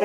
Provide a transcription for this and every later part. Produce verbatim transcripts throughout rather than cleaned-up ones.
ᱮ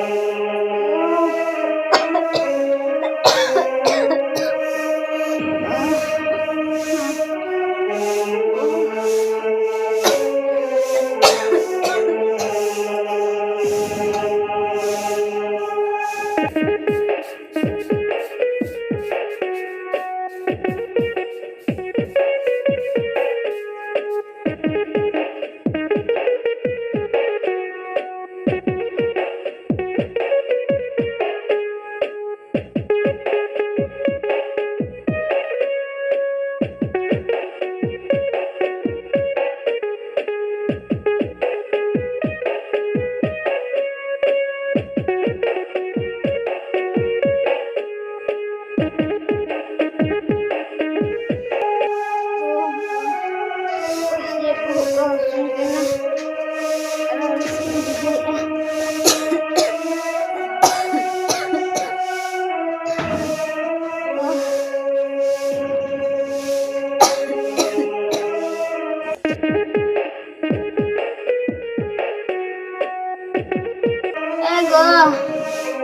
ᱜᱚ,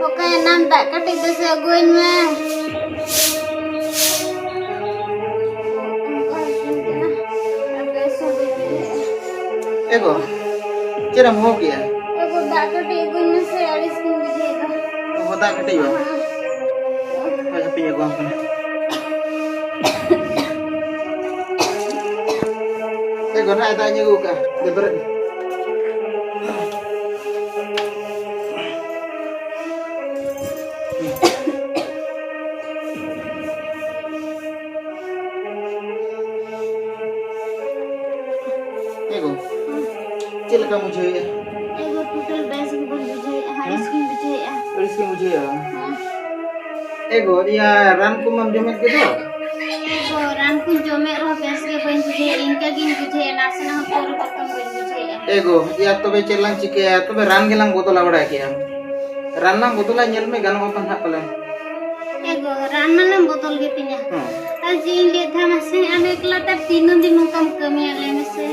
ᱚᱠᱟᱭᱮᱱᱟᱢ? ᱫᱟᱜ ᱠᱟᱹᱴᱤᱡ ᱫᱮᱥᱮ ᱟᱹᱜᱩᱣᱟᱹᱧ ᱢᱮ᱾ ᱮ ᱜᱚ, ᱪᱮᱫ ᱮᱢ ᱦᱚᱦᱚ ᱠᱮᱜᱼᱟ? ᱮ ᱜᱚ, ᱫᱟᱜ ᱠᱟᱹᱴᱤᱡ ᱟᱹᱜᱩᱧ ᱢᱮᱥᱮ, ᱟᱹᱲᱤᱥ ᱜᱤᱧ ᱵᱩᱡᱷᱟᱹᱣᱮᱫᱟ᱾ ᱚ, ᱫᱟᱜ ᱠᱟᱹᱴᱤᱡ ᱵᱟᱝ? ᱦᱳᱭ, ᱦᱟᱯᱮᱧ ᱟᱹᱜᱩᱣᱟᱢ ᱠᱟᱱᱟ᱾ ᱮ ᱜᱚ, ᱱᱟᱜᱼᱚᱭ ᱫᱟᱜ ᱤᱧ ᱟᱹᱜᱩ ᱠᱟᱜᱼᱟ᱾ ᱫᱮ, ᱵᱮᱨᱮᱫ ᱢᱮ᱾ ᱮ ᱜᱚ, ᱪᱮᱫ ᱞᱮᱠᱟᱢ ᱵᱩᱡᱷᱟᱹᱣᱮᱫᱼᱟ? ᱮ ᱜᱚ, ᱴᱳᱴᱟᱞ ᱵᱮᱥ ᱜᱮ ᱵᱟᱹᱧ ᱵᱩᱡᱷᱟᱹᱣᱮᱫᱼᱟ, ᱟᱹᱲᱤᱥ ᱜᱤᱧ ᱵᱩᱡᱷᱟᱹᱣᱮᱫᱼᱟ᱾ ᱟᱹᱲᱤᱥ ᱜᱮᱢ ᱵᱩᱡᱷᱟᱹᱣᱮᱫᱼᱟ? ᱦᱮᱸ᱾ ᱮ ᱜᱚ, ᱤᱭᱟᱹ, ᱨᱟᱱ ᱠᱚᱢᱟᱢ ᱡᱚᱢᱮᱫ ᱜᱮᱫᱚ? ᱮ ᱜᱚ, ᱨᱟᱱ ᱠᱚᱧ ᱡᱚᱢᱮᱫ ᱨᱮᱦᱚᱸ ᱵᱮᱥ ᱜᱮ ᱵᱟᱹᱧ ᱵᱩᱡᱷᱟᱹᱣᱮᱫᱼᱟ, ᱤᱱᱠᱟᱹ ᱜᱤᱧ ᱵᱩᱡᱷᱟᱹᱣᱮᱫᱼᱟ, ᱱᱟᱥᱮᱱᱟᱜ ᱦᱚᱸ ᱯᱚᱨᱤᱵᱚᱨᱛᱚᱱ ᱵᱟᱹᱧ ᱵᱩᱡᱷᱟᱹᱣᱮᱫᱼᱟ᱾ ᱮ ᱜᱚ, ᱤᱭᱟᱹ, ᱛᱚᱵᱮ ᱪᱮᱫ ᱞᱟᱝ ᱪᱤᱠᱟᱹᱭᱟ? ᱛᱚᱵᱮ ᱨᱟᱱ ᱜᱮᱞᱟᱝ ᱵᱚᱫᱚᱞᱟ, ᱵᱟᱲᱟᱭ ᱠᱮᱜᱼᱟᱢ᱾ ᱨᱟᱱ ᱞᱟᱝ ᱵᱚᱫᱚᱞᱟ, ᱧᱮᱞ ᱢᱮ, ᱜᱟᱱᱚᱜᱼᱟ ᱯᱟᱞᱮ ᱱᱟᱦᱟᱜ ᱯᱟᱞᱮ᱾ ᱮ ᱜᱚ, ᱨᱟᱱ ᱢᱟᱞᱟᱝ ᱵᱚᱫᱚᱞ ᱜᱮ ᱛᱤᱧᱟ᱾ ᱦᱮᱸ᱾ ᱟᱨ ᱪᱮᱫ ᱤᱧ ᱞᱟᱹᱭᱮᱫ ᱛᱟᱦᱮᱸ ᱢᱟᱥᱮ, ᱟᱢ ᱮᱠᱞᱟ ᱛᱮ ᱛᱤᱱᱟᱹᱜ ᱫᱤᱱ ᱱᱚᱝᱠᱟᱢ ᱠᱟᱹᱢᱤᱭᱟ, ᱞᱟᱹᱭ ᱢᱮᱥᱮ?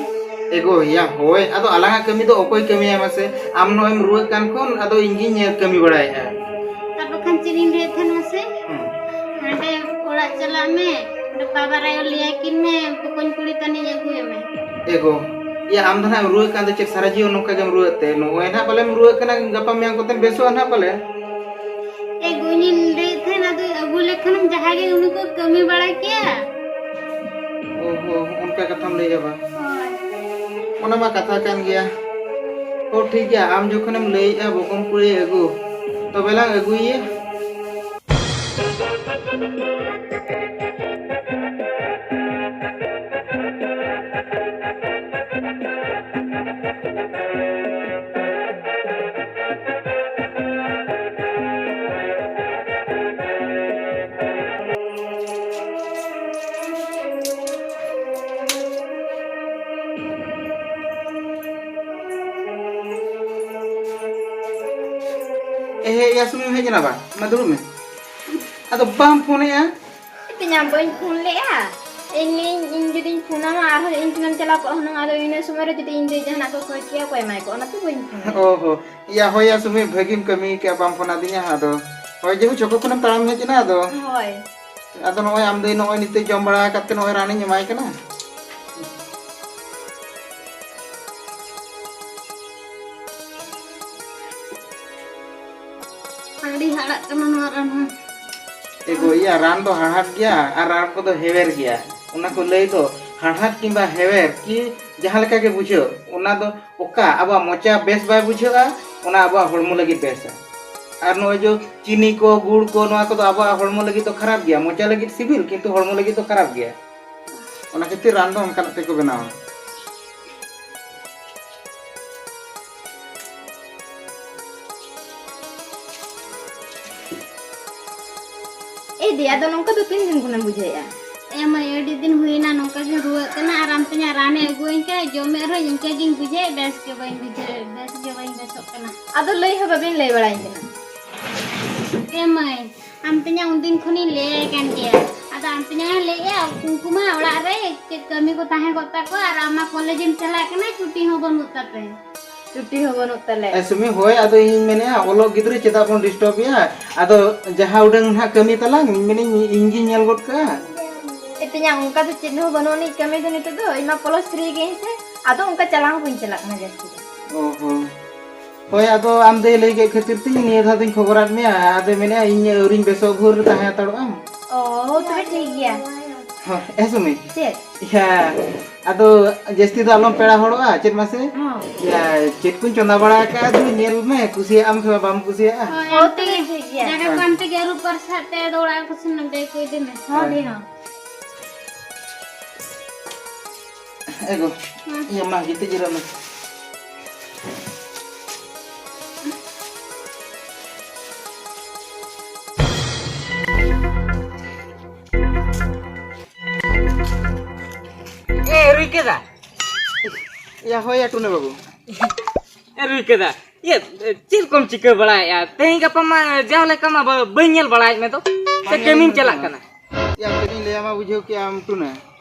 ᱮᱜᱳ, ᱭᱟ ᱦᱳᱭ, ᱟᱫᱚ ᱟᱞᱟᱝᱟᱜ ᱠᱟᱹᱢᱤ ᱫᱚ ᱚᱠᱚᱭ ᱠᱟᱹᱢᱤᱭᱟ ᱢᱟᱥᱮ? ᱟᱢ ᱱᱚᱜᱼᱚᱭ ᱮᱢ ᱨᱩᱣᱟᱹᱜ ᱠᱟᱱ ᱠᱷᱚᱱ ᱟᱫᱚ ᱤᱧ ᱜᱤᱧ ᱠᱟᱹᱢᱤ ᱵᱟᱲᱟᱭᱮᱫᱼᱟ᱾ ᱟᱨ ᱵᱟᱠᱷᱟᱱ ᱪᱮᱫ ᱤᱧ ᱞᱟᱹᱭᱮᱫ ᱛᱟᱦᱮᱱ ᱢᱟᱥᱮ? ᱦᱩᱸ᱾ ᱦᱟᱸᱰᱮ ᱚᱲᱟᱜ ᱪᱟᱞᱟᱜ ᱢᱮ, ᱚᱸᱰᱮ ᱵᱟᱵᱟ ᱟᱭᱳ ᱞᱟᱹᱭ ᱟᱹᱠᱤᱱ ᱢᱮ, ᱵᱚᱠᱚᱧ ᱠᱩᱲᱤ ᱛᱟᱹᱱᱤᱡ ᱟᱹᱜᱩᱭᱮ ᱢᱮ᱾ ᱮᱜᱳ, ᱭᱟ ᱟᱢ ᱫᱚ ᱱᱟᱜ ᱮᱢ ᱨᱩᱣᱟᱹᱜ ᱠᱟᱱ ᱫᱚ ᱪᱮᱫ ᱥᱟᱨᱟ ᱡᱤᱭᱚᱱ ᱱᱚᱝᱠᱟ ᱜᱮᱢ ᱨᱩᱣᱟᱹᱜ ᱛᱮ? ᱱᱚᱜᱼᱚᱭ ᱱᱟᱜ ᱯᱟᱞᱮᱢ ᱨᱩᱣᱟᱹᱜ ᱠᱟᱱᱟ, ᱜᱟᱯᱟ ᱢᱮᱭᱟᱝ ᱠᱚᱛᱮᱢ ᱵᱮᱥᱚᱜᱼᱟ ᱱᱟᱜ ᱯᱟᱞᱮ᱾ ᱮ ᱜᱚ, ᱤᱧᱤᱧ ᱞᱟᱹᱭᱮᱫ ᱛᱟᱦᱮᱱ, ᱟᱫᱚ ᱟᱹᱜᱩ ᱞᱮᱠᱷᱟᱱᱮᱢ ᱡᱟᱦᱟᱸ ᱜᱮ ᱩᱱᱤ ᱠᱚ ᱠᱟᱹᱢᱤ ᱵᱟᱲᱟ ᱠᱮᱭᱟ᱾ ᱚ ᱦᱚ, ᱚᱱᱠᱟ ᱠᱟᱛᱷᱟᱢ ᱞᱟᱹᱭᱮᱫᱼᱟ ᱵᱟᱝ? ᱦᱳᱭ᱾ ᱚᱱᱟ ᱢᱟ ᱠᱟᱛᱷᱟ ᱠᱟᱱ ᱜᱮᱭᱟ᱾ ᱚ, ᱴᱷᱤᱠ ᱜᱮᱭᱟ, ᱟᱢ ᱡᱚᱠᱷᱚᱱᱮᱢ ᱞᱟᱹᱭᱮᱫᱼᱟ ᱵᱚᱠᱚᱢ ᱠᱩᱲᱤ ᱟᱹᱜᱩ, ᱛᱚᱵᱮ ᱞᱟᱝ ᱟᱹᱜᱩᱭᱮᱭᱟ᱾ ᱮ ᱦᱮ, ᱭᱟ ᱥᱩᱢᱤᱢ ᱦᱮᱡ ᱮᱱᱟ ᱵᱟ? ᱢᱟ ᱫᱩᱲᱩᱵ ᱢᱮ᱾ ᱟᱫᱚ ᱵᱟᱢ ᱯᱷᱳᱱᱮᱜᱼᱟ? ᱛᱤᱧᱟ, ᱵᱟᱹᱧ ᱯᱷᱳᱱ ᱞᱮᱜᱼᱟ᱾ ᱤᱧ, ᱤᱧ, ᱤᱧ ᱡᱩᱫᱤᱧ ᱯᱷᱳᱱᱟᱢᱟ, ᱟᱨᱦᱚᱸ ᱤᱧ ᱴᱷᱮᱱᱮᱢ ᱪᱟᱞᱟᱣ ᱠᱚᱜᱼᱟ ᱦᱩᱱᱟᱹᱝ, ᱟᱫᱚ ᱤᱱᱟᱹ ᱥᱚᱢᱚᱭ ᱨᱮ ᱡᱩᱫᱤ ᱤᱧ ᱫᱟᱹᱭ ᱡᱟᱦᱟᱱᱟᱜ ᱠᱚ ᱠᱷᱚᱭ ᱠᱮᱭᱟ, ᱚᱠᱚᱭ ᱮᱢᱟᱭ ᱠᱚᱜᱼᱟ? ᱚᱱᱟᱛᱮ ᱵᱟᱹᱧ ᱯᱷᱳᱱ ᱞᱮᱜᱼᱟ᱾ ᱚ ᱦᱚ, ᱭᱟ, ᱦᱳᱭ, ᱭᱟ, ᱥᱩᱢᱤ, ᱵᱷᱟᱹᱜᱤᱢ ᱠᱟᱹᱢᱤ ᱠᱮᱜᱼᱟ, ᱵᱟᱢ ᱯᱷᱳᱱ ᱟᱹᱫᱤᱧᱟ᱾ ᱟᱫᱚ ᱦᱳᱭ, ᱡᱮᱦᱩ ᱪᱷᱚᱠᱚ ᱠᱷᱚᱱᱮᱢ ᱛᱟᱲᱟᱢ ᱦᱮᱡ ᱮᱱᱟ, ᱟᱫᱚ ᱦᱳᱭ᱾ ᱟᱫᱚ ᱱᱚᱜᱼᱚᱭ ᱟᱢ ᱫᱚ ᱱᱚᱜᱼᱚᱭ ᱱᱤᱛᱚᱜ ᱡᱚᱢ ᱵᱟᱲᱟ ᱟᱠᱟᱫ ᱛᱮ ᱱᱚᱜᱼᱚᱭ ᱨᱟᱱᱤᱧ ᱮᱢᱟᱭ ᱠᱟᱱᱟ᱾ ᱟᱹᱰᱤ ᱦᱟᱲᱟᱜ ᱠᱟᱱᱟ ᱱᱚᱣᱟ ᱨᱟᱱ ᱦᱚᱸ᱾ ᱮ ᱜᱚ, ᱤᱭᱟ, ᱨᱟᱱ ᱫᱚ ᱦᱟᱲᱦᱟᱫ ᱜᱮᱭᱟ ᱟᱨ ᱨᱟᱱ ᱠᱚᱫᱚ ᱦᱮᱣᱮᱨ ᱜᱮᱭᱟ᱾ ᱚᱱᱟ ᱠᱚ ᱞᱟᱹᱭ ᱫᱚ ᱦᱟᱲᱦᱟᱫ ᱠᱤᱝᱵᱟ ᱦᱮᱣᱮᱨ ᱠᱤ ᱡᱟᱦᱟᱸ ᱞᱮᱠᱟ ᱜᱮ ᱵᱩᱡᱷᱟᱹᱜ, ᱚᱱᱟ ᱫᱚ ᱚᱠᱟ ᱟᱵᱚᱣᱟᱜ ᱢᱚᱪᱟ ᱵᱮᱥ ᱵᱟᱭ ᱵᱩᱡᱷᱟᱹᱜᱼᱟ, ᱚᱱᱟ ᱟᱵᱚᱣᱟᱜ ᱦᱚᱲᱢᱚ ᱞᱟᱹᱜᱤᱫ ᱵᱮᱥᱟ᱾ ᱟᱨ ᱱᱚᱜᱼᱚᱭ ᱡᱮ ᱪᱤᱱᱤ ᱠᱚ, ᱜᱩᱲ ᱠᱚ, ᱱᱚᱣᱟ ᱠᱚᱫᱚ ᱟᱵᱚᱣᱟᱜ ᱦᱚᱲᱢᱚ ᱞᱟᱹᱜᱤᱫ ᱫᱚ ᱠᱷᱟᱨᱟᱯ ᱜᱮᱭᱟ, ᱢᱚᱪᱟ ᱞᱟᱹᱜᱤᱫ ᱥᱤᱵᱤᱞ, ᱠᱤᱱᱛᱩ ᱦᱚᱲᱢᱚ ᱞᱟᱹᱜᱤᱫ ᱫᱚ ᱠᱷᱟᱨᱟᱯ ᱜᱮᱭᱟ᱾ ᱚᱱᱟ ᱠᱷᱟᱹᱛᱤᱨ ᱨᱟᱱ ᱫᱚ ᱚᱱᱠᱟᱱᱟᱜ ᱛᱮᱠᱚ ᱵᱮᱱᱟᱣᱟ᱾ ᱮ ᱫᱤ, ᱟᱫᱚ ᱱᱚᱝᱠᱟ ᱫᱚ ᱛᱤᱱ ᱫᱤᱱ ᱠᱷᱚᱱᱮᱢ ᱵᱩᱡᱷᱟᱹᱣᱮᱫᱼᱟ? ᱮ ᱢᱟᱹᱭ, ᱟᱹᱰᱤ ᱫᱤᱱ ᱦᱩᱭᱮᱱᱟ ᱱᱚᱝᱠᱟ ᱜᱤᱧ ᱨᱩᱣᱟᱹᱜ ᱠᱟᱱᱟ, ᱟᱨ ᱟᱢ ᱛᱮᱧᱟ ᱨᱟᱱᱮ ᱟᱹᱜᱩᱣᱟᱹᱧ ᱠᱟᱱ, ᱡᱚᱢᱮᱫ ᱨᱮᱦᱚᱸ ᱤᱱᱠᱟᱹ ᱜᱤᱧ ᱵᱩᱡᱷᱟᱹᱣᱮᱫ, ᱵᱮᱥ ᱜᱮ ᱵᱟᱹᱧ ᱵᱩᱡᱷᱟᱹᱣᱮᱫ, ᱵᱮᱥ ᱜᱮ ᱵᱟᱹᱧ ᱵᱮᱥᱚᱜ ᱠᱟᱱᱟ᱾ ᱟᱫᱚ ᱞᱟᱹᱭ ᱦᱚᱸ ᱵᱟᱵᱤᱱ ᱞᱟᱹᱭ ᱵᱟᱲᱟᱧ ᱠᱟᱱᱟ᱾ ᱮ ᱢᱟᱹᱭ, ᱟᱢ ᱛᱮᱧᱟ ᱩᱱᱫᱤᱱ ᱠᱷᱚᱱᱤᱧ ᱞᱟᱹᱭᱟᱭ ᱠᱟᱱ ᱜᱮᱭᱟ, ᱫᱟᱱ ᱛᱤᱧᱟᱭ ᱞᱟᱹᱭᱮᱜᱼᱟ, ᱩᱱᱠᱩ ᱢᱟ ᱚᱲᱟᱜ ᱨᱮ ᱪᱮᱫ ᱠᱟᱹᱢᱤ ᱠᱚ ᱛᱟᱦᱮᱸ ᱠᱚᱜ ᱛᱟᱠᱚᱣᱟ, ᱟᱨ ᱟᱢ ᱢᱟ ᱠᱚᱞᱮᱡᱽ ᱮᱢ ᱪᱟᱞᱟᱜ ᱠᱟᱱᱟ, ᱪᱷᱩᱴᱤ ᱦᱚᱸ ᱵᱟᱹᱱᱩᱜ ᱛᱟᱯᱮ᱾ ᱪᱷᱩᱴᱤ ᱦᱚᱸ ᱵᱟᱹᱱᱩᱜ ᱛᱟᱞᱮ᱾ ᱮ ᱥᱩᱢᱤ, ᱦᱳᱭ, ᱟᱫᱚ ᱤᱧ ᱢᱮᱱᱮᱫᱼᱟ, ᱚᱞᱚᱜ ᱜᱤᱫᱽᱨᱟᱹ ᱪᱮᱫᱟᱜ ᱵᱚᱱ ᱰᱤᱥᱴᱟᱨᱵ ᱮᱭᱟ? ᱟᱫᱚ ᱡᱟᱦᱟᱸ ᱩᱰᱟᱹᱝ ᱱᱟᱦᱟᱜ ᱠᱟᱹᱢᱤ ᱛᱟᱞᱟᱝ, ᱢᱮᱱᱮᱫ ᱤᱧ ᱜᱤᱧ ᱧᱮᱞ ᱜᱚᱫ ᱠᱟᱜᱼᱟ᱾ ᱮ ᱛᱤᱧᱟ, ᱚᱱᱠᱟ ᱫᱚ ᱪᱮᱫ ᱦᱚᱸ ᱵᱟᱹᱱᱩᱜ ᱟᱹᱱᱤᱡ ᱠᱟᱹᱢᱤ ᱫᱚ ᱱᱤᱛᱚᱜ ᱫᱚ᱾ ᱤᱧ ᱢᱟ ᱯᱞᱟᱥ ᱛᱷᱨᱤ ᱜᱮ, ᱦᱮᱸ ᱥᱮ? ᱟᱫᱚ ᱚᱱᱠᱟ ᱪᱟᱞᱟᱣ ᱦᱚᱸ ᱵᱟᱹᱧ ᱪᱟᱞᱟᱜ ᱠᱟᱱᱟ ᱡᱟᱹᱥᱛᱤ ᱫᱚ᱾ ᱚ ᱦᱚᱸ᱾ ᱦᱳᱭ, ᱟᱫᱚ ᱟᱢ ᱫᱚᱭ ᱞᱟᱹᱭ ᱠᱮᱫ ᱠᱷᱟᱹᱛᱤᱨ ᱛᱮ ᱱᱤᱭᱟᱹ ᱫᱷᱟᱣ ᱫᱚᱧ ᱠᱷᱚᱵᱚᱨᱟᱫ ᱢᱮᱭᱟ᱾ ᱟᱫᱚ ᱢᱮᱱᱮᱫᱼᱟ, ᱤᱧ ᱟᱹᱣᱨᱤᱧ ᱵᱮᱥᱚᱜ ᱵᱷᱳᱨ ᱨᱮ ᱛᱟᱦᱮᱸ ᱦᱟᱛᱟᱲᱚᱜ ᱟᱢ᱾ ᱚ, ᱛᱚᱵᱮ ᱴᱷᱤᱠ ᱜᱮᱭᱟ᱾ ᱦᱚᱸ, ᱮ ᱥᱩᱢᱤ᱾ ᱪᱮᱫ? ᱤᱭᱟ, ᱟᱫᱚ ᱡᱟᱹᱥᱛᱤ ᱫᱚ ᱟᱞᱚᱢ ᱯᱮᱲᱟ ᱦᱚᱲᱚᱜᱼᱟ, ᱪᱮᱫ ᱢᱟᱥᱮ? ᱦᱚᱸ᱾ ᱤᱭᱟ, ᱪᱮᱫ ᱠᱚᱧ ᱪᱚᱸᱫᱟ ᱵᱟᱲᱟ ᱟᱠᱟᱫᱼᱟ, ᱫᱩ ᱧᱮᱞ ᱢᱮ, ᱠᱩᱥᱤᱭᱟᱜ ᱟᱢ ᱥᱮ ᱵᱟᱢ ᱠᱩᱥᱤᱭᱟᱜᱼᱟ? ᱦᱳᱭ, ᱦᱚᱸ, ᱚᱱᱛᱮ ᱛᱚᱵᱮ ᱜᱮ ᱴᱷᱤᱠ ᱜᱮᱭᱟ᱾ ᱡᱟᱭᱜᱟ ᱠᱚ ᱦᱮᱸ᱾ ᱚᱱᱛᱮ ᱜᱮ ᱟᱹᱨᱩᱵ ᱯᱟᱨᱪᱟᱜ ᱛᱮ, ᱟᱫᱚ ᱚᱲᱟᱜ ᱠᱚ ᱥᱮᱱ ᱱᱚᱰᱮ ᱠᱚ ᱤᱫᱤ ᱢᱮ᱾ ᱦᱚᱸ, ᱦᱳᱭ᱾ ᱫᱤ ᱦᱚᱸ᱾ ᱮ ᱜᱚ, ᱦᱩᱸ᱾ ᱤᱭᱟᱹ ᱢᱟ, ᱜᱤᱛᱤᱡ ᱡᱤᱨᱟᱹᱜ ᱢᱮ᱾ ᱮ, ᱨᱩᱭ ᱠᱮᱫᱟ? ᱭᱟ, ᱦᱳᱭ, ᱭᱟ, ᱴᱩᱱᱟᱹ ᱵᱟᱹᱵᱩ᱾ ᱮ, ᱨᱩᱭ ᱠᱮᱫᱟ? ᱤᱭᱟᱹ, ᱪᱮᱫ ᱠᱚᱢ ᱪᱤᱠᱟᱹ ᱵᱟᱲᱟᱭᱮᱫᱼᱟ? ᱛᱮᱦᱮᱧ ᱜᱟᱯᱟ ᱢᱟ ᱡᱟᱣ ᱞᱮᱠᱟ ᱢᱟ ᱵᱟ-, ᱵᱟᱹᱧ ᱧᱮᱞ ᱵᱟᱲᱟᱭᱮᱫ ᱢᱮ ᱫᱚ᱾ ᱥᱮ ᱵᱟᱝ ᱠᱟᱹᱢᱤᱢ ᱧᱮᱞ ᱪᱟᱞᱟᱜ ᱠᱟᱱᱟ? ᱠᱟᱱᱟ? ᱭᱟ, ᱪᱮᱫ ᱤᱧ ᱞᱟᱹᱭᱟᱢᱟ, ᱵᱩᱡᱷᱟᱹᱣ ᱠᱮᱜᱼᱟᱢ, ᱴᱩᱱᱟᱹ?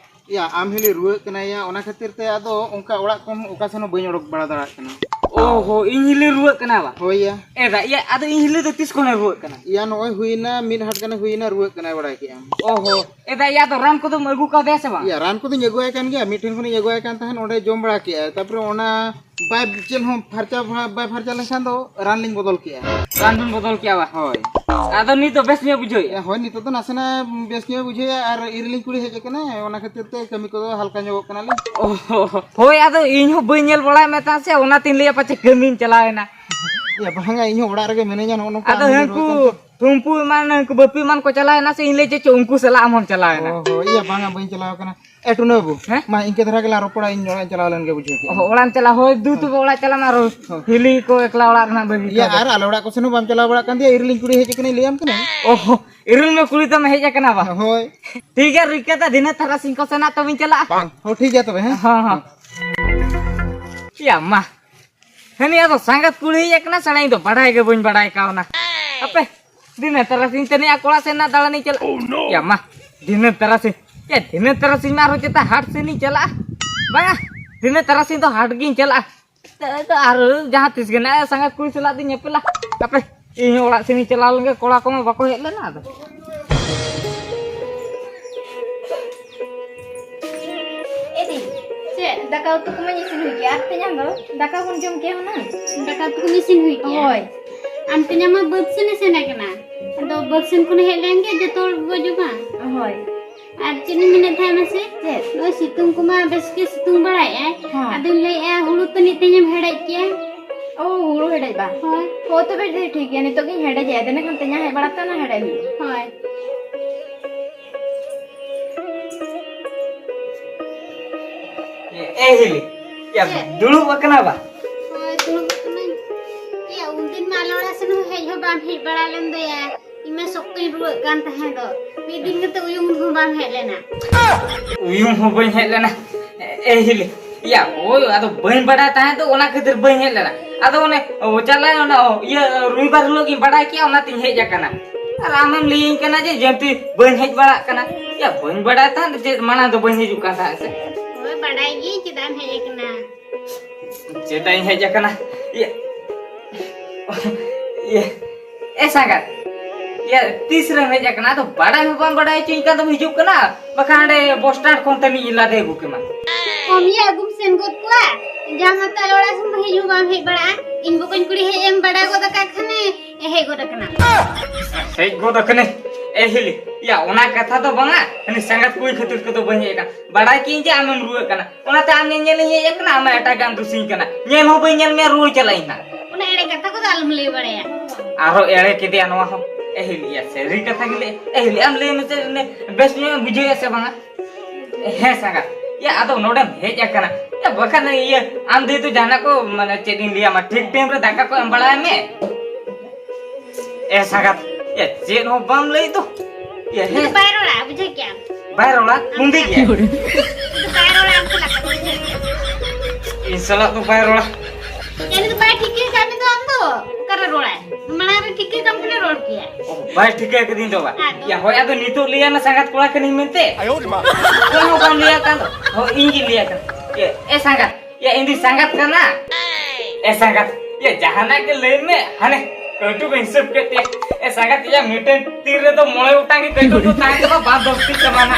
ᱭᱟ, ᱟᱢ ᱦᱤᱞᱤ ᱨᱩᱣᱟᱹᱜ ᱠᱟᱱᱟᱭᱟ, ᱚᱱᱟ ᱠᱷᱟᱹᱛᱤᱨ ᱛᱮ ᱟᱫᱚ ᱚᱱᱠᱟ ᱚᱲᱟᱜ ᱠᱷᱚᱱ ᱚᱠᱟ ᱥᱮᱱ ᱦᱚᱸ ᱵᱟᱹᱧ ᱚᱰᱚᱠ ᱵᱟᱲᱟ ᱫᱟᱲᱮᱭᱟᱜ ᱠᱟᱱᱟ᱾ ᱚ ᱦᱚ, ᱤᱧ ᱦᱤᱞᱤ ᱨᱩᱣᱟᱹᱜ ᱠᱟᱱᱟ ᱵᱟ? ᱦᱳᱭ ᱭᱟ᱾ ᱮ ᱫᱟ, ᱤᱭᱟᱹ, ᱟᱫᱚ ᱤᱧ ᱦᱤᱞᱤ ᱫᱚ ᱛᱤᱥ ᱠᱷᱚᱱᱮ ᱨᱩᱣᱟᱹᱜ ᱠᱟᱱᱟ? ᱭᱟ, ᱱᱚᱜᱼᱚᱭ ᱦᱩᱭᱱᱟ, ᱢᱤᱫ ᱦᱟᱴ ᱜᱟᱱᱮ ᱦᱩᱭᱱᱟ, ᱨᱩᱣᱟᱹᱜ ᱠᱟᱱᱟᱭ, ᱵᱟᱲᱟᱭ ᱠᱮᱜᱼᱟᱢ᱾ ᱚ ᱦᱚ, ᱮ ᱫᱟ, ᱭᱟ, ᱟᱫᱚ ᱨᱟᱱ ᱠᱚᱫᱚᱢ ᱟᱹᱜᱩ ᱠᱟᱣᱫᱮᱭᱟ ᱥᱮ ᱵᱟᱝ? ᱭᱟ, ᱨᱟᱱ ᱠᱚᱫᱚᱧ ᱟᱹᱜᱩᱣᱟᱭ ᱠᱟᱱ ᱜᱮᱭᱟ, ᱢᱤᱫ ᱴᱷᱮᱱ ᱠᱷᱚᱱᱤᱧ ᱟᱹᱜᱩᱣᱟᱭ ᱠᱟᱱ ᱛᱟᱦᱮᱸᱫ, ᱚᱸᱰᱮ ᱡᱚᱢ ᱵᱟᱲᱟ ᱠᱮᱜᱼᱟᱭ, ᱛᱟᱯᱚᱨᱮ ᱚᱱᱟ ᱵᱟᱭ, ᱪᱮᱫ ᱦᱚᱸ ᱯᱷᱟᱨᱪᱟ ᱵᱟᱭ ᱯᱷᱟᱨᱪᱟ ᱞᱮᱱᱠᱷᱟᱱ ᱫᱚ ᱨᱟᱱ ᱞᱤᱧ ᱵᱚᱫᱚᱞ ᱠᱮᱜᱼᱟ᱾ ᱨᱟᱱ ᱵᱤᱱ ᱵᱚᱫᱚᱞ ᱠᱮᱜᱼᱟ ᱵᱟ? ᱦᱳᱭ᱾ ᱟᱫᱚ ᱱᱤᱛ ᱫᱚ ᱵᱮᱥ ᱧᱚᱜ ᱵᱩᱡᱷᱟᱹᱣᱮᱫᱼᱟ? ᱦᱳᱭ, ᱱᱤᱛᱚᱜ ᱫᱚ ᱱᱟᱥᱮᱱᱟᱜ ᱵᱮᱥ ᱧᱚᱜ ᱵᱩᱡᱷᱟᱹᱣᱮᱫᱼᱟ, ᱟᱨ ᱤᱨᱤᱞᱤᱧ ᱠᱩᱲᱤ ᱦᱮᱡ ᱟᱠᱟᱱᱟ, ᱚᱱᱟ ᱠᱷᱟᱹᱛᱤᱨ ᱛᱮ ᱠᱟᱹᱢᱤ ᱠᱚᱫᱚ ᱦᱟᱞᱠᱟ ᱧᱚᱜᱚᱜ ᱠᱟᱱᱟᱞᱤᱧ᱾ ᱚ, ᱦᱳᱭ, ᱟᱫᱚ ᱤᱧ ᱦᱚᱸ ᱵᱟᱹᱧ ᱧᱮᱞ ᱵᱟᱲᱟᱭᱮᱫ ᱢᱮ ᱛᱟᱦᱮᱸᱫ ᱥᱮ, ᱚᱱᱟᱛᱤᱧ ᱞᱟᱹᱭᱟ ᱯᱟᱪᱮ ᱠᱟᱹᱢᱤᱧ ᱪᱟᱞᱟᱣ ᱮᱱᱟ᱾ ᱭᱟ, ᱵᱟᱝᱟ, ᱤᱧ ᱦᱚᱸ ᱚᱲᱟᱜ ᱨᱮᱜᱮ ᱢᱤᱱᱟᱹᱧᱟ, ᱱᱚᱜᱼᱚ ᱱᱚᱝᱠᱟ ᱟᱫᱚ ᱟᱢ ᱦᱟᱹᱱᱠᱩ ᱨᱚᱲ ᱠᱟᱱ ᱛᱮ᱾ ᱴᱷᱩᱢᱯᱩ ᱮᱢᱟᱱ, ᱦᱟᱹᱱᱠᱩ ᱵᱟᱹᱯᱤ ᱮᱢᱟᱱ ᱠᱚ ᱪᱟᱞᱟᱣ ᱮᱱᱟ ᱥᱮ, ᱤᱧ ᱞᱟᱹᱭ ᱪᱮᱫ ᱪᱚ ᱩᱱᱠᱩ ᱥᱟᱞᱟᱜ ᱟᱢ ᱦᱚᱸᱢ ᱪᱟᱞᱟᱣ ᱮᱱᱟ᱾ ᱚ, ᱦᱳᱭ, ᱭᱟ, ᱵᱟᱝᱟ, ᱵᱟᱹᱧ ᱪᱟᱞᱟᱣ ᱠᱟᱱᱟ᱾ ᱮ, ᱴᱩᱱᱟᱹ ᱵᱟᱹᱵᱩ, ᱦᱮᱸ? ᱢᱟ, ᱤᱱᱠᱟᱹ ᱫᱷᱟᱨᱟ ᱜᱮᱞᱟᱝ ᱨᱚᱯᱚᱲᱟ, ᱤᱧ ᱚᱲᱟᱜ ᱤᱧ ᱪᱟᱞᱟᱣ ᱞᱮᱱ ᱜᱮ, ᱵᱩᱡᱷᱟᱹᱣ ᱠᱮᱜᱼᱟᱢ᱾ ᱚ, ᱚᱲᱟᱜ ᱮᱢ ᱪᱟᱞᱟᱜ, ᱦᱳᱭ, ᱫᱩ ᱦᱮᱸ᱾ ᱛᱚᱵᱮ ᱚᱲᱟᱜ ᱪᱟᱞᱟᱜ ᱢᱟ, ᱟᱨᱚ ᱦᱮᱸ᱾ ᱦᱤᱞᱤ ᱠᱚ ᱮᱠᱞᱟ ᱚᱲᱟᱜ ᱨᱮᱱᱟᱜ ᱵᱟᱹᱜᱤ ᱤᱭᱟᱹ, ᱠᱟᱛᱮ᱾ ᱟᱨ ᱟᱞᱮ ᱚᱲᱟᱜ ᱠᱚ ᱥᱮᱱ ᱦᱚᱸ ᱵᱟᱢ ᱪᱟᱞᱟᱣ ᱵᱟᱲᱟᱜ ᱠᱟᱱ ᱛᱮ, ᱤᱨᱤᱞᱤᱧ ᱠᱩᱲᱤ ᱦᱮᱡ ᱟᱠᱟᱱᱟᱧ, ᱞᱟᱹᱭᱟᱢ ᱠᱟᱹᱱᱟᱹᱧ᱾ ᱚ, ᱤᱨᱤᱞ ᱢᱮ ᱠᱩᱲᱤ ᱛᱟᱢ ᱦᱮᱡ ᱟᱠᱟᱱᱟ ᱵᱟ? ᱦᱳᱭ᱾ ᱴᱷᱤᱠ ᱜᱮᱭᱟ, ᱨᱩᱭ ᱠᱟᱛᱮ ᱫᱷᱤᱱᱟᱹᱱ ᱛᱟᱨᱟᱥᱤᱧ ᱠᱚ ᱥᱮᱱᱟᱜ ᱛᱚᱵᱮᱧ ᱪᱟᱞᱟᱜᱼᱟ᱾ ᱦᱚᱸ, ᱴᱷᱤᱠ ᱜᱮᱭᱟ ᱛᱚᱵᱮ, ᱦᱮᱸ? ᱦᱚᱸ, ᱦᱚᱸ᱾ ᱭᱟ ᱢᱟ, ᱦᱟᱹᱱᱤ ᱟᱫᱚ ᱥᱟᱸᱜᱟᱛ ᱠᱩᱲᱤ ᱦᱮᱡ ᱟᱠᱟᱱᱟ, ᱥᱟᱞᱟ ᱤᱧ ᱫᱚ ᱵᱟᱰᱟᱭ ᱜᱮ ᱵᱟᱹᱧ ᱵᱟᱰᱟᱭ ᱠᱟᱣᱱᱟ᱾ ᱦᱟᱯᱮ, ᱫᱷᱤᱱᱟᱹᱱ ᱛᱟᱨᱟᱥᱤᱧ ᱛᱮ ᱱᱤᱭᱟᱹ ᱠᱚᱲᱟ ᱥᱮᱱ ᱱᱟᱜ ᱫᱟᱬᱟᱱᱤᱧ ᱪᱟᱞᱟᱜᱼᱟ᱾ Oh, no. ᱭᱟ ᱢᱟ᱾ ᱫᱷᱤᱱᱟᱹᱱ ᱛᱟᱨᱟᱥᱤᱧ, ᱮ, ᱫᱷᱤᱱᱟᱹᱱ ᱛᱟᱨᱟᱥᱤᱧ ᱢᱟ ᱟᱨᱦᱚᱸ ᱪᱮᱛᱟ ᱦᱟᱴ ᱥᱮᱱ ᱤᱧ ᱪᱟᱞᱟᱜᱼᱟ᱾ ᱵᱟᱝᱟ, ᱫᱷᱤᱱᱟᱹᱱ ᱛᱟᱨᱟᱥᱤᱧ ᱫᱚ ᱦᱟᱴ ᱜᱤᱧ ᱪᱟᱞᱟᱜᱼᱟ᱾ ᱛᱮ ᱫᱚ ᱟᱨ ᱡᱟᱦᱟᱸ ᱛᱤᱥ ᱜᱮ ᱱᱟᱜ ᱥᱟᱸᱜᱟᱛ ᱠᱩᱲᱤ ᱥᱟᱞᱟᱜ ᱫᱚᱧ ᱧᱮᱯᱮᱞᱟ᱾ ᱦᱟᱯᱮ, ᱤᱧ ᱦᱚᱸ ᱚᱲᱟᱜ ᱥᱮᱱ ᱤᱧ ᱪᱟᱞᱟᱣ ᱞᱮᱱ ᱜᱮ, ᱠᱚᱲᱟ ᱠᱚᱢᱟ ᱵᱟᱠᱚ ᱦᱮᱡ ᱞᱮᱱᱟ᱾ ᱟᱫᱚ ᱮ ᱫᱤ, ᱪᱮᱫ? ᱫᱟᱠᱟ ᱩᱛᱩ ᱠᱚᱢᱟᱧ ᱤᱥᱤᱱ ᱦᱩᱭ ᱠᱮᱜᱼᱟ, ᱟᱨ ᱛᱮᱧᱟᱝ ᱫᱚ ᱫᱟᱠᱟ ᱵᱚᱱ ᱡᱚᱢ ᱠᱮᱭᱟ ᱦᱩᱱᱟᱹᱝ᱾ ᱫᱟᱠᱟ ᱩᱛᱩ ᱠᱚᱢ ᱤᱥᱤᱱ ᱦᱩᱭ ᱠᱮᱜᱼᱟ? ᱦᱳᱭ᱾ ᱟᱢ ᱛᱮᱧᱟᱝ ᱢᱟ ᱵᱟᱹᱫᱽ ᱥᱮᱱ ᱮ ᱥᱮᱱ ᱟᱠᱟᱱᱟ᱾ ᱟᱫᱚ ᱵᱟᱹᱫᱽ ᱥᱮᱱ ᱠᱷᱚᱱᱮ ᱦᱮᱡ ᱞᱮᱱ ᱜᱮ, ᱡᱚᱛᱚ ᱦᱚᱲ ᱵᱚ ᱡᱚᱢᱟ᱾ ᱦᱳᱭ᱾ ᱟᱨ ᱪᱮᱫ ᱤᱧ ᱢᱮᱱᱮᱫ ᱛᱟᱦᱮᱸᱫ ᱢᱟᱥᱮ? ᱪᱮᱫ? ᱱᱚᱜᱼᱚᱭ ᱥᱤᱛᱩᱝ ᱠᱚᱢᱟ ᱵᱮᱥ ᱜᱮ ᱥᱤᱛᱩᱝ ᱵᱟᱲᱟᱭᱮᱫᱼᱟᱭ᱾ ᱦᱮᱸ᱾ ᱟᱫᱚᱧ ᱞᱟᱹᱭᱮᱫᱼᱟ, ᱦᱩᱲᱩ ᱛᱟᱹᱱᱤᱡ ᱛᱮᱧᱮᱢ ᱦᱮᱲᱦᱮᱫ ᱠᱮᱭᱟ᱾ ᱚ, ᱦᱩᱲᱩ ᱦᱮᱲᱦᱮᱫ ᱵᱟ? ᱦᱳᱭ᱾ ᱦᱳᱭ, ᱛᱚᱵᱮ ᱴᱷᱤᱠ ᱜᱮᱭᱟ, ᱱᱤᱛᱚᱜ ᱜᱤᱧ ᱦᱮᱰᱮᱡᱮᱜᱼᱟ, ᱤᱱᱟᱹ ᱠᱷᱟᱱ ᱛᱮᱧᱟᱝ ᱦᱮᱡ ᱵᱟᱲᱟ ᱛᱮ ᱚᱱᱟ ᱦᱮᱲᱦᱮᱫ ᱦᱩᱭᱩᱜᱼᱟ᱾ ᱦᱳᱭ᱾ ᱮ, ᱮ ᱦᱤᱞᱤ, ᱭᱟ, ᱪᱮᱫ? ᱫᱩᱲᱩᱵ ᱟᱠᱟᱱᱟ ᱵᱟ? ᱦᱳᱭ, ᱫᱩᱲᱩᱵ ᱟᱠᱟᱱᱟᱹᱧ᱾ ᱭᱟ, ᱩᱱᱫᱤᱱ ᱢᱟ ᱟᱞᱮ ᱚᱲᱟᱜ ᱥᱮᱱ ᱦᱚᱸ ᱦᱮᱡ ᱦᱚᱸ ᱵᱟᱢ ᱦᱮᱡ ᱵᱟᱲᱟ ᱞᱮᱱ ᱫᱚᱭᱟ᱾ ᱤᱧ ᱢᱟ ᱥᱚᱠᱛᱚᱧ ᱨᱩᱣᱟᱹᱜ ᱠᱟᱱ ᱛᱟᱦᱮᱸ ᱫᱚ᱾ ᱢᱤᱫ ᱫᱤᱱ ᱠᱟᱛᱮ ᱩᱭᱩᱝ ᱦᱚᱸ ᱵᱟᱢ ᱦᱮᱡ ᱞᱮᱱᱟ᱾ ᱩᱭᱩᱝ ᱦᱚᱸ ᱵᱟᱹᱧ ᱦᱮᱡ ᱞᱮᱱᱟ᱾ ᱮ ᱦᱤᱞᱤ, ᱭᱟ, ᱳᱭ, ᱟᱫᱚ ᱵᱟᱹᱧ ᱵᱟᱰᱟᱭ ᱛᱟᱦᱮᱸ ᱫᱚ, ᱚᱱᱟ ᱠᱷᱟᱹᱛᱤᱨ ᱵᱟᱹᱧ ᱦᱮᱡ ᱞᱮᱱᱟ᱾ ᱟᱫᱚ ᱚᱱᱮ, ᱚ, ᱪᱟᱞᱟᱣ ᱚᱱᱟ, ᱚ, ᱤᱭᱟᱹ, ᱨᱚᱵᱤᱵᱟᱨ ᱦᱤᱞᱳᱜ ᱜᱤᱧ ᱵᱟᱰᱟᱭ ᱠᱮᱜᱼᱟ, ᱚᱱᱟᱛᱤᱧ ᱦᱮᱡ ᱟᱠᱟᱱᱟ᱾ ᱟᱨ ᱟᱢᱮᱢ ᱞᱟᱹᱭᱟᱹᱧ ᱠᱟᱱᱟ ᱡᱮ ᱡᱮᱢᱛᱤ ᱵᱟᱹᱧ ᱦᱮᱡ ᱵᱟᱲᱟᱜ ᱠᱟᱱᱟ᱾ ᱭᱟ, ᱵᱟᱹᱧ ᱵᱟᱰᱟᱭ ᱛᱟᱦᱮᱸᱫ ᱪᱮᱫ, ᱢᱟᱲᱟᱝ ᱫᱚ ᱵᱟᱹᱧ ᱦᱤᱡᱩᱜ ᱠᱟᱱ ᱛᱟᱦᱮᱸᱫ ᱥᱮ᱾ ᱦᱳᱭ, ᱵᱟᱰᱟᱭ ᱜᱤᱭᱟᱹᱧ ᱪᱮᱫᱟᱜ ᱮᱢ ᱦᱮᱡ ᱟᱠᱟᱱᱟ᱾ ᱪᱮᱫᱟᱜ ᱤᱧ ᱦᱮᱡ ᱟᱠᱟᱱᱟ? ᱤᱭᱟᱹ, ᱤᱭᱟᱹ, ᱮ ᱥᱟᱸᱜᱟᱛ, ᱤᱭᱟᱹ, ᱛᱤᱥ ᱨᱮᱢ ᱦᱮᱡ ᱟᱠᱟᱱᱟ? ᱟᱫᱚ ᱵᱟᱰᱟᱭ ᱦᱚᱸ ᱵᱟᱢ ᱵᱟᱰᱟᱭ ᱦᱚᱪᱚᱧ ᱠᱟᱱ ᱫᱚᱢ ᱦᱤᱡᱩᱜ ᱠᱟᱱᱟ, ᱵᱟᱠᱷᱟᱱ ᱦᱟᱸᱰᱮ ᱵᱚᱥ ᱥᱴᱮᱱᱰ ᱠᱷᱚᱱ ᱛᱟᱹᱱᱤᱡ ᱤᱧ ᱞᱟᱫᱮ ᱟᱹᱜᱩ ᱠᱮᱢᱟ᱾ ᱠᱚᱢ ᱭᱟ, ᱟᱹᱜᱩᱢ ᱥᱮᱱ ᱜᱚᱫ ᱠᱚᱣᱟ᱾ ᱡᱟᱦᱟᱸ ᱢᱟᱛᱚ ᱟᱞᱮ ᱚᱲᱟᱜ ᱥᱮᱱ ᱫᱚ ᱦᱮᱡ ᱦᱚᱸ ᱵᱟᱢ ᱦᱮᱡ ᱵᱟᱲᱟᱜᱼᱟ᱾ ᱤᱧ ᱵᱚᱠᱚᱧ ᱠᱩᱲᱤ ᱦᱮᱡ ᱮᱢ ᱵᱟᱰᱟᱭ ᱜᱚᱫ ᱟᱠᱟᱫ ᱠᱷᱟᱱᱮ, ᱦᱮᱡ ᱜᱚᱫ ᱟᱠᱟᱱᱟ᱾ ᱦᱮᱡ ᱜᱚᱫ ᱟᱠᱟᱱᱟᱹᱧ? ᱮ ᱦᱤᱞᱤ, ᱭᱟ, ᱚᱱᱟ ᱠᱟᱛᱷᱟ ᱫᱚ ᱵᱟᱝᱟ, ᱦᱟᱹᱱᱤ ᱥᱟᱸᱜᱟᱛ ᱠᱩᱲᱤ ᱠᱷᱟᱹᱛᱤᱨ ᱠᱚᱫᱚ ᱵᱟᱹᱧ ᱦᱮᱡ ᱟᱠᱟᱱᱟ᱾ ᱵᱟᱰᱟᱭ ᱠᱮᱜᱼᱟᱹᱧ ᱡᱮ ᱟᱢᱮᱢ ᱨᱩᱣᱟᱹᱜ ᱠᱟᱱᱟ, ᱚᱱᱟᱛᱮ ᱟᱢ ᱧᱮᱧᱮᱞᱤᱧ ᱦᱮᱡ ᱟᱠᱟᱱᱟ, ᱟᱢ ᱮᱴᱟᱜᱟᱜ ᱮᱢ ᱫᱩᱥᱤᱧ ᱠᱟᱱᱟ᱾ ᱧᱮᱞ ᱦᱚᱸ ᱵᱟᱹᱧ ᱧᱮᱞ ᱢᱮᱭᱟ, ᱨᱩᱣᱟᱹᱲ ᱪᱟᱞᱟᱜ ᱤᱧ ᱦᱟᱸᱜ᱾ ᱚᱱᱟ ᱮᱲᱮ ᱠᱟᱛᱷᱟ ᱠᱚᱫᱚ ᱟᱞᱚᱢ ᱞᱟᱹᱭ ᱵᱟᱲᱟᱭᱟ᱾ ᱟᱨᱦᱚᱸ ᱮᱲᱮ ᱠᱮᱫᱮᱭᱟ ᱱᱚᱣᱟ ᱦᱚᱸ᱾ ᱮ ᱦᱤᱞᱤ, ᱭᱟ, ᱥᱟᱹᱨᱤ ᱠᱟᱛᱷᱟ ᱜᱮ ᱞᱟᱹᱭ, ᱮ ᱦᱤᱞᱤ, ᱟᱢ ᱞᱟᱹᱭ ᱢᱮᱥᱮ, ᱚᱱᱮ ᱵᱮᱥ ᱧᱚᱜ ᱮᱢ ᱵᱩᱡᱷᱟᱹᱣᱮᱫᱼᱟ ᱥᱮ ᱵᱟᱝᱟ? ᱦᱮᱸ ᱥᱟᱸᱜᱟᱛ, ᱭᱟ, ᱟᱫᱚ ᱱᱚᱰᱮᱢ ᱦᱮᱡ ᱟᱠᱟᱱᱟ, ᱭᱟ, ᱵᱟᱠᱷᱟᱱ ᱤᱭᱟᱹ, ᱟᱢ ᱫᱟᱹᱭ ᱫᱚ ᱡᱟᱦᱟᱱᱟᱜ ᱠᱚ, ᱢᱟᱱᱮ, ᱪᱮᱫ ᱤᱧ ᱞᱟᱹᱭᱟ, ᱢᱟ, ᱴᱷᱤᱠ ᱴᱟᱭᱤᱢ ᱨᱮ ᱫᱟᱠᱟ ᱠᱚ ᱮᱢ ᱵᱟᱲᱟᱭ ᱢᱮ᱾ ᱮ ᱥᱟᱸᱜᱟᱛ, ᱭᱟ, ᱪᱮᱫ ᱦᱚᱸ ᱵᱟᱢ ᱞᱟᱹᱭ ᱫᱚ᱾ ᱭᱟ, ᱩᱱᱤ ᱫᱚ ᱦᱮᱸ᱾ ᱵᱟᱭ ᱨᱚᱲᱟ, ᱵᱩᱡᱷᱟᱹᱣ ᱠᱮᱜᱼᱟᱢ? ᱵᱟᱭ ᱨᱚᱲᱟ, ᱩᱱᱤ ᱫᱚ ᱵᱟᱭ ᱨᱚᱲᱟ, ᱟᱢ ᱥᱟᱞᱟᱜ ᱠᱟᱛᱷᱟ ᱵᱩᱡᱷᱟᱹᱣ ᱠᱮᱜᱼᱟᱢ? ᱤᱧ ᱥᱟᱞᱟᱜ ᱫᱚ ᱵᱟᱭ ᱨᱚᱲᱟ᱾ ᱩᱱᱤ ᱫᱚ ᱵᱟᱭ ᱴᱷᱤᱠᱟᱹ ᱠᱟᱜ ᱢᱮ ᱫᱚ ᱟᱢ ᱫᱚ᱾ ᱚᱠᱟᱨᱮ ᱨᱚᱲᱟᱭ? ᱢᱟᱲᱟᱝ ᱨᱮ ᱴᱷᱤᱠᱟᱹ ᱠᱟᱢ ᱠᱟᱱᱟ, ᱨᱚᱲ ᱠᱮᱭᱟ᱾ ᱚ, ᱵᱟᱭ ᱴᱷᱤᱠᱟᱹ ᱠᱟᱹᱫᱤᱧ ᱫᱚ ᱵᱟ᱾ ᱟᱫᱚ? ᱭᱟ, ᱦᱳᱭ, ᱟᱫᱚ ᱱᱤᱛᱚᱜ ᱞᱟᱹᱭᱟᱭ ᱢᱮ ᱥᱟᱸᱜᱟᱛ ᱠᱚᱲᱟ ᱠᱟᱹᱱᱟᱹᱧ ᱢᱮᱱᱛᱮ᱾ ᱚᱠᱚᱭ ᱦᱚᱸ ᱵᱟᱢ ᱞᱟᱹᱭᱟᱭ ᱠᱟᱱ ᱫᱚ᱾ ᱦᱳᱭ, ᱤᱧ ᱜᱤᱧ ᱞᱟᱹᱭᱟᱭ ᱠᱟᱱᱟ᱾ ᱮ, ᱮ ᱥᱟᱸᱜᱟᱛ, ᱭᱟ, ᱤᱧ ᱫᱩᱧ ᱥᱟᱸᱜᱟᱛ ᱠᱟᱱᱟ᱾ ᱮ ᱥᱟᱸᱜᱟᱛ, ᱭᱟ, ᱡᱟᱦᱟᱱᱟᱜ ᱜᱮ ᱞᱟᱹᱭ ᱢᱮ, ᱦᱟᱱᱮ ᱠᱟᱹᱴᱩᱵ ᱮ ᱦᱤᱥᱟᱹᱵ ᱠᱮᱫ ᱛᱮ᱾ ᱮ ᱥᱟᱸᱜᱟᱛ, ᱭᱟ, ᱢᱤᱫᱴᱮᱱ ᱛᱤ ᱨᱮᱫᱚ ᱢᱚᱬᱮ ᱜᱚᱴᱟᱝ ᱜᱮ ᱠᱟᱹᱴᱩᱵ ᱫᱚ ᱛᱟᱦᱮᱸ ᱠᱟᱱᱟ, ᱵᱟᱫ ᱫᱚᱥᱴᱤ ᱪᱟᱵᱟ ᱱᱟ᱾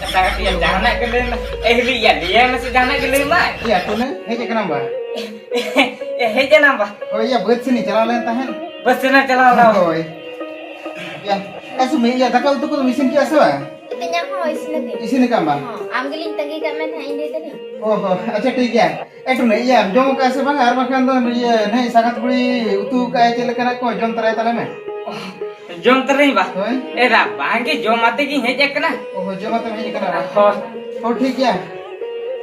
ᱮ ᱥᱟᱸᱜᱟᱛ, ᱭᱟ, ᱡᱟᱦᱟᱱᱟᱜ ᱜᱮ ᱞᱟᱹᱭ ᱢᱮ᱾ ᱮ ᱦᱤᱞᱤ, ᱭᱟ, ᱞᱟᱹᱭᱟᱭ ᱢᱮᱥᱮ, ᱡᱟᱦᱟᱱᱟᱜ ᱜᱮ ᱞᱟᱹᱭ ᱢᱮ᱾ ᱭᱟ, ᱴᱩᱱᱟᱹ, ᱦᱮᱡ ᱟᱠᱟᱱᱟᱢ ᱵᱟ? ᱮ, ᱦᱮᱡ ᱮᱱᱟᱢ ᱵᱟ? ᱦᱳᱭ ᱭᱟ, ᱵᱟᱹᱫᱽ ᱥᱮᱱ ᱤᱧ ᱪᱟᱞᱟᱣ ᱞᱮᱱ ᱛᱟᱦᱮᱸᱫ᱾ ᱵᱟᱹᱫᱽ ᱥᱮᱱ ᱮᱢ ᱪᱟᱞᱟᱣ ᱞᱮᱱᱟ? ᱦᱳᱭ᱾ ᱭᱟ, ᱮ ᱥᱩᱢᱤ, ᱭᱟ, ᱫᱟᱠᱟ ᱩᱛᱩ ᱠᱚᱫᱚᱢ ᱤᱥᱤᱱ ᱠᱮᱜᱼᱟ ᱥᱮ ᱵᱟᱝ? ᱤᱧᱟᱹᱜ ᱦᱚᱸ ᱤᱥᱤᱱ ᱟᱠᱟᱱ᱾ ᱤᱥᱤᱱ ᱟᱠᱟᱱ ᱵᱟᱝ? ᱦᱚᱸ, ᱟᱢ ᱜᱮᱞᱤᱧ ᱛᱟᱺᱜᱤ ᱠᱟᱜ ᱢᱮ ᱛᱟᱦᱮᱸᱫ, ᱤᱧ ᱞᱟᱹᱭ ᱫᱟᱞᱤᱧ᱾ ᱚ ᱦᱚᱸ, ᱟᱪᱪᱷᱟ, ᱴᱷᱤᱠ ᱜᱮᱭᱟ᱾ ᱮ ᱴᱩᱱᱟᱹ, ᱤᱭᱟᱹ, ᱡᱚᱢ ᱟᱠᱟᱫ ᱥᱮ ᱵᱟᱝ? ᱟᱨ ᱵᱟᱝᱠᱷᱟᱱ ᱫᱚ, ᱤᱭᱟᱹ, ᱱᱟᱹᱭ ᱥᱟᱸᱜᱟᱛ ᱠᱩᱲᱤ ᱩᱛᱩ ᱟᱠᱟᱫ ᱟᱭ, ᱪᱮᱫ ᱞᱮᱠᱟᱱᱟᱜ ᱠᱚ, ᱡᱚᱢ ᱛᱟᱨᱟᱭ ᱛᱟᱞᱮ ᱢᱮ᱾ ᱡᱚᱢ ᱛᱟᱨᱟᱭᱤᱧ ᱵᱟ? ᱦᱳᱭ᱾ ᱮ ᱫᱟ, ᱵᱟᱝ ᱜᱮ, ᱡᱚᱢ ᱟᱛᱮ ᱜᱤᱧ ᱦᱮᱡ ᱟᱠᱟᱱᱟ᱾ ᱚ, ᱡᱚᱢ ᱟᱛᱮᱢ ᱦᱮᱡ ᱟᱠᱟᱱᱟ ᱵᱟ? ᱦᱳᱭ᱾ ᱦᱳᱭ, ᱴᱷᱤᱠ ᱜᱮᱭᱟ᱾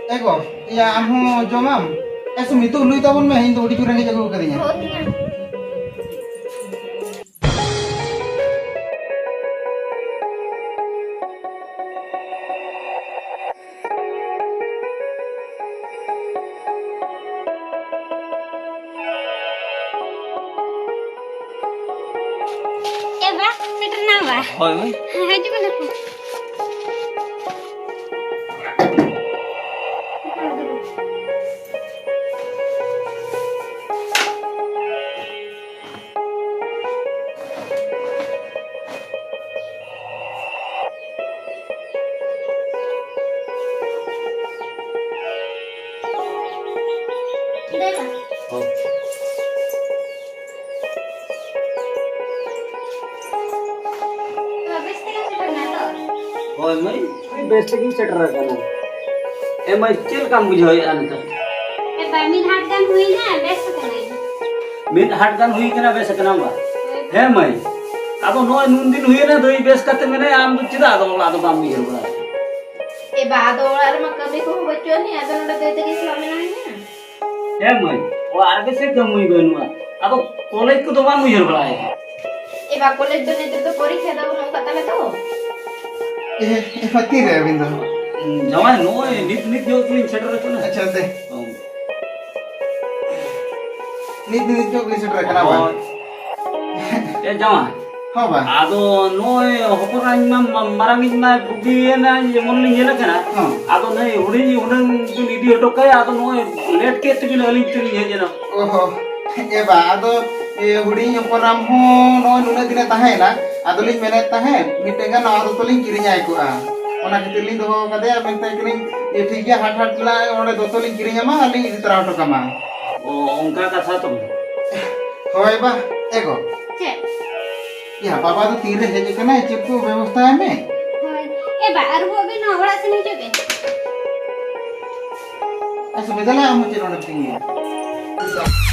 ᱮ ᱜᱚ, ᱤᱭᱟᱹ, ᱟᱢ ᱦᱚᱸ ᱡᱚᱢᱟᱢ? ᱮ ᱥᱩᱢᱤ, ᱛᱩ ᱞᱩᱭ ᱛᱟᱵᱚᱱ ᱢᱮ, ᱤᱧ ᱫᱚ ᱟᱹᱰᱤ ᱡᱳᱨ ᱨᱮᱸᱜᱮᱡ ᱟᱹᱜᱩ ᱟᱠᱟᱫᱤᱧᱟ᱾ ᱦᱳᱭ, ᱦᱮᱸ᱾ ᱮ ᱵᱟ, ᱥᱮᱴᱮᱨ ᱱᱟ ᱵᱟ᱾ ᱦᱳᱭ, ᱦᱳᱭ᱾ ᱦᱤᱡᱩᱜ ᱠᱟᱱᱟ ᱠᱚ᱾ ᱫᱮᱵᱟ᱾ ᱦᱚᱸ᱾ ᱛᱚ, ᱵᱮᱥ ᱛᱮᱜᱮᱢ ᱥᱮᱴᱮᱨ ᱮᱱᱟ ᱛᱚ? ᱦᱳᱭ ᱢᱟᱹᱭ, ᱵᱮᱥ ᱛᱮᱜᱮᱧ ᱥᱮᱴᱮᱨ ᱟᱠᱟᱱᱟ᱾ ᱮ ᱢᱟᱹᱭ, ᱪᱮᱫ ᱞᱮᱠᱟᱢ ᱵᱩᱡᱷᱟᱹᱣᱮᱫᱼᱟ ᱱᱤᱛᱚᱜ? ᱮ ᱵᱟ, ᱢᱤᱫ ᱦᱟᱴ ᱜᱟᱱ ᱦᱩᱭᱱᱟ, ᱵᱮᱥ ᱟᱠᱟᱱᱟᱹᱧ᱾ ᱢᱤᱫ ᱦᱟᱴ ᱜᱟᱱ ᱦᱩᱭ ᱠᱟᱱᱟ, ᱵᱮᱥ ᱟᱠᱟᱱᱟᱢ ᱵᱟ? ᱦᱳᱭ᱾ ᱦᱮᱸ ᱢᱟᱹᱭ, ᱟᱫᱚ ᱱᱚᱜᱼᱚᱭ ᱱᱩᱱ ᱫᱤᱱ ᱦᱩᱭᱮᱱᱟ ᱫᱟᱹᱭ ᱵᱮᱥ ᱠᱟᱛᱮ ᱢᱮᱱᱟᱭᱟ, ᱟᱢ ᱫᱚ ᱪᱮᱫᱟᱜ ᱟᱫᱚ ᱚᱲᱟᱜ ᱫᱚ ᱵᱟᱢ ᱩᱭᱦᱟᱹᱨ ᱵᱟᱲᱟᱭᱟ? ᱮ ᱵᱟ, ᱟᱫᱚ ᱚᱲᱟᱜ ᱨᱮᱢᱟ ᱠᱟᱹᱢᱤ ᱠᱚᱦᱚᱸ ᱵᱟᱹᱪᱩᱜ ᱟᱹᱱᱤᱡ, ᱟᱫᱚ ᱱᱚᱰᱮ ᱫᱟᱹᱭ ᱛᱟᱹᱠᱤᱱ ᱥᱟᱞᱟᱜ ᱢᱮᱱᱟᱧᱟ᱾ ᱦᱮᱸ ᱢᱟᱹᱭ, ᱚᱲᱟᱜ ᱨᱮᱜᱮ ᱥᱮ ᱠᱟᱹᱢᱤ ᱵᱟᱹᱱᱩᱜᱼᱟ᱾ ᱟᱫᱚ ᱠᱚᱞᱮᱡᱽ ᱠᱚᱫᱚ ᱵᱟᱢ ᱩᱭᱦᱟᱹᱨ ᱵᱟᱲᱟᱭᱟ? ᱮ ᱵᱟ, ᱠᱚᱞᱮᱡᱽ ᱫᱚ ᱱᱤᱛᱚᱜ ᱫᱚ ᱯᱚᱨᱤᱠᱠᱷᱟ ᱫᱚ ᱵᱟᱹᱱᱩᱜ ᱟᱠᱟᱫ ᱛᱟᱞᱮ ᱫᱚ᱾ ᱮ, ᱮ, ᱛᱤᱨᱮ ᱟᱹᱵᱤᱱ ᱫᱚ? ᱡᱟᱶᱟᱭ, ᱱᱚᱜᱼᱚᱭ ᱱᱤᱛ, ᱱᱤᱛ ᱧᱚᱜ ᱜᱮᱞᱤᱧ ᱥᱮᱴᱮᱨ ᱟᱠᱟᱱᱟ᱾ ᱟᱪᱪᱷᱟ, ᱫᱮ᱾ ᱦᱚᱸ᱾ ᱱᱤᱛ, ᱱᱤᱛ ᱧᱚᱜ ᱜᱮᱞᱤᱧ ᱥᱮᱴᱮᱨ ᱟᱠᱟᱱᱟ, ᱵᱟᱝ? ᱦᱳᱭ᱾ ᱮ ᱡᱟᱶᱟᱭ, ᱦᱚᱸ ᱵᱟ᱾ ᱟᱫᱚ ᱱᱚᱜᱼᱚᱭ ᱦᱚᱯᱚᱱ ᱤᱧ ᱢᱟ, ᱢᱟ-, ᱢᱟᱨᱟᱝ ᱤᱧ ᱢᱟ ᱵᱩᱜᱤᱭᱮᱱᱟ ᱡᱮᱢᱚᱱ ᱞᱤᱧ ᱧᱮᱞ ᱠᱟᱱᱟ᱾ ᱦᱚᱸ᱾ ᱟᱫᱚ ᱱᱩᱭ ᱦᱩᱰᱤᱧ ᱦᱩᱰᱤᱧ ᱵᱤᱱ ᱤᱫᱤ ᱦᱚᱴᱚ ᱠᱟᱭᱟ, ᱟᱫᱚ ᱱᱚᱜᱼᱚᱭ ᱞᱮᱴ ᱠᱮᱫ ᱛᱮᱵᱤᱱ ᱟᱹᱞᱤᱧ ᱴᱷᱮᱱ ᱦᱮᱡ ᱮᱱᱟ᱾ ᱚᱦᱚ, ᱮ ᱵᱟ, ᱟᱫᱚ, ᱮ, ᱦᱩᱰᱤᱧ ᱦᱚᱯᱚᱱ ᱨᱟᱢ ᱦᱚᱸ ᱱᱚᱜᱼᱚᱭ ᱱᱩᱱᱟᱹᱜ ᱫᱤᱱᱮ ᱛᱟᱦᱮᱸᱭᱮᱱᱟ, ᱟᱫᱚᱞᱤᱧ ᱢᱮᱱᱮᱫ ᱛᱟᱦᱮᱸᱫ ᱢᱤᱫᱴᱮᱱ ᱜᱟᱱ ᱱᱟᱣᱟ ᱫᱚᱛᱚ ᱞᱤᱧ ᱠᱤᱨᱤᱧ ᱟᱭ ᱠᱚᱜᱼᱟ᱾ ᱚᱱᱟ ᱠᱷᱟᱹᱛᱤᱨ ᱞᱤᱧ ᱫᱚᱦᱚ ᱟᱠᱟᱫᱮᱭᱟ, ᱢᱮᱱᱛᱮ ᱠᱟᱹᱱᱟᱹᱧ, ᱮ, ᱴᱷᱤᱠ ᱜᱮᱭᱟ, ᱦᱟᱴ ᱦᱟᱴ ᱞᱟᱝ ᱚᱸᱰᱮ ᱫᱚᱛᱚ ᱞᱤᱧ ᱠᱤᱨᱤᱧ ᱟᱢᱟ ᱟᱨ ᱞᱤᱧ ᱤᱫᱤ ᱛᱚᱨᱟ ᱦᱚᱴᱚ ᱠᱟᱢᱟ᱾ ᱚ, ᱚᱱᱠᱟ ᱠᱟᱛᱷᱟ ᱛᱚᱵᱮ᱾ ᱦᱳᱭ ᱵᱟ, ᱮ ᱜᱚ᱾ ᱪᱮᱫ? ᱭᱟ, ᱵᱟᱵᱟ ᱫᱚ ᱛᱤᱨᱮ ᱦᱮᱡ ᱟᱠᱟᱱᱟᱭ, ᱪᱮᱫ ᱠᱚ ᱵᱮᱵᱚᱥᱛᱷᱟᱭ ᱢᱮ᱾ ᱦᱳᱭ᱾ ᱮ ᱵᱟ, ᱟᱹᱨᱩᱵᱚᱜ ᱵᱤᱱ, ᱱᱚᱣᱟ ᱚᱲᱟᱜ ᱥᱮᱱ ᱦᱤᱡᱩᱜ ᱵᱤᱱ᱾ ᱟᱪᱪᱷᱟ, ᱵᱮᱫᱟᱞᱟ, ᱟᱢ ᱦᱚᱸ ᱪᱮᱫ ᱚᱸᱰᱮᱢ ᱛᱤᱸᱜᱩᱭᱟ?